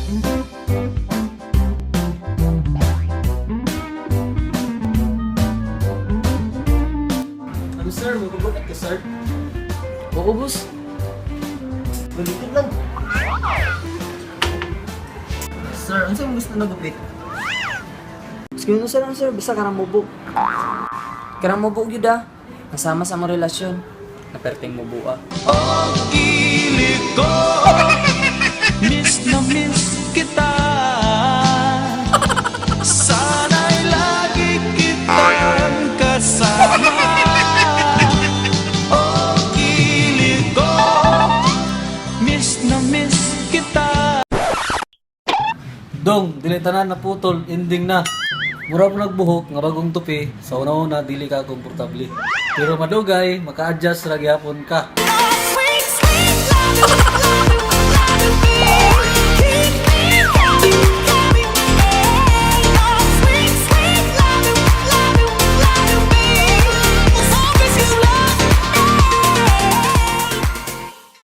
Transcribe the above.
Ano sir, magugupit ka, sir? Oo, boss. Galitin lang. Sir, ano sa'yo gusto na gupit? Sige na sir, sir, basta karang mubo. Karang mubo gyud ah. Nasama sa among relasyon. Naperting mubo ah. Kilig ko. Miss na miss kita. Sana'y lagi kitang kasama. Oh, kilig ko. Miss na miss kita. Dong, dili tanan na putol, ending na. Mura mo nagbuhok nga bagong tupi, sa una-una dili ka komportable. Pero madugay, maka-adjust ra gyapon ka.